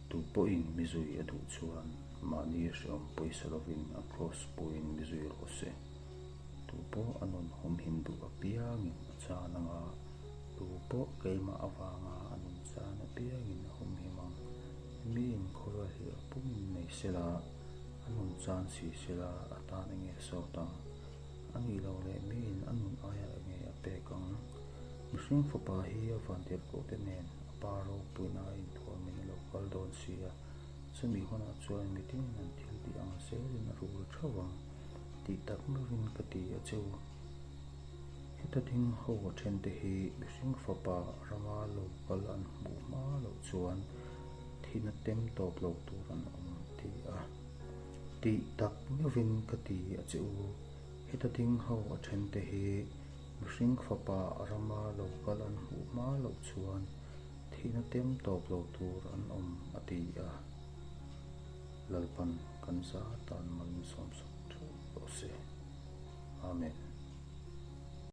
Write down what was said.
Tu pawhin mi zui a duh chuan mahni hrehawm pawisa lovin a kraws puiin mi zui rawh se. Tu pawh a nun humhim duh apiangin a chan ang a, tu pawh keimah avanga a nun chan apiangin a humhim ang. Miin khawvel hi a pumin nei sela, a nun chan si sela a tan enge sawt ang? A nih loh leh miin a nun aiah enge a pek ang? Mihring fapa hi a vantirhkohte nen a pa ropuina a inthuamin a lo kal dawn si a, chumi hunah chuan mitinin an thil tih ang zelin a rul theuh ang tih tak meuhin ka ti a che u. Heta ding ho a thente hi mihring fapa rama lo kal an hmuh hma loh chuan thihna tem tawp lo tur an awm ti a. Tih tak meuhin ka ti a che u. Heta ding ho a thente hi mihring fapa rama lo kal an hmuh hma loh chuan thihna tem tawp lo tur an awm a ti a. Lalpan kan za tan mal min sawmsak theuh rawh se. Amen.